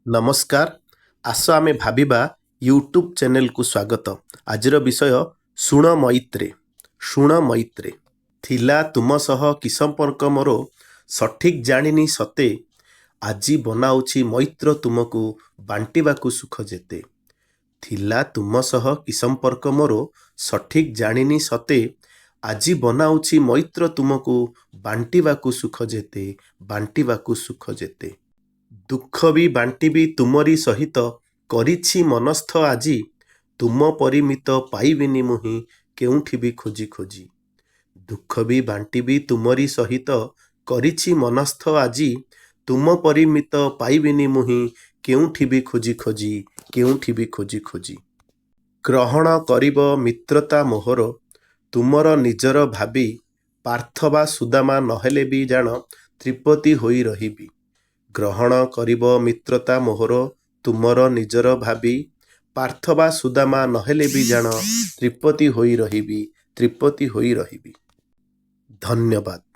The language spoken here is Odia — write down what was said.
ନମସ୍କାର, ଆସ ଆମେ ଭାବିବା ୟୁଟ୍ୟୁବ୍ ଚ୍ୟାନେଲକୁ ସ୍ୱାଗତ। ଆଜିର ବିଷୟ ଶୁଣ ମୈତ୍ରେ। ଶୁଣ ମୈତ୍ରେ। ଥିଲା ତୁମ ସହ କି ସମ୍ପର୍କ ମୋର, ସଠିକ୍ ଜାଣିନି ସତେ। ଆଜି ବନାଉଛି ମୈତ୍ର ତୁମକୁ, ବାଣ୍ଟିବାକୁ ସୁଖ ଯେତେ। ଥିଲା ତୁମ ସହ କି ସମ୍ପର୍କ ମୋର, ସଠିକ୍ ଜାଣିନି ସତେ। ଆଜି ବନାଉଛି ମୈତ୍ର ତୁମକୁ, ବାଣ୍ଟିବାକୁ ସୁଖ ଯେତେ, ବାଣ୍ଟିବାକୁ ସୁଖ ଯେତେ। ଦୁଃଖ ବି ବାଣ୍ଟିବି ତୁମରି ସହିତ, କରିଛି ମନସ୍ଥ ଆଜି। ତୁମ ପରି ମିତ ପାଇବିନି ମୁହିଁ କେଉଁଠି ବି ଖୋଜି ଖୋଜି। ଦୁଃଖ ବି ବାଣ୍ଟିବି ତୁମରି ସହିତ, କରିଛି ମନସ୍ଥ ଆଜି। ତୁମ ପରି ମିତ ପାଇବିନି ମୁହିଁ କେଉଁଠି ବି ଖୋଜି ଖୋଜି, କେଉଁଠି ବି ଖୋଜି ଖୋଜି। ଗ୍ରହଣ କରିବ ମିତ୍ରତା ମୋହର, ତୁମର ନିଜର ଭାବି। ପାର୍ଥ ବା ସୁଦାମା ନହେଲେ ବି ଜାଣ, ତ୍ରିପତି ହୋଇ ରହିବି। ଗ୍ରହଣ କରିବ ମିତ୍ରତା ମୋହର, ତୁମର ନିଜର ଭାବି। ପାର୍ଥ ବା ସୁଦାମା ନହେଲେ ବି ଜାଣ, ତ୍ରିପତି ହୋଇ ରହିବି, ତ୍ରିପତି ହୋଇ ରହିବି। ଧନ୍ୟବାଦ।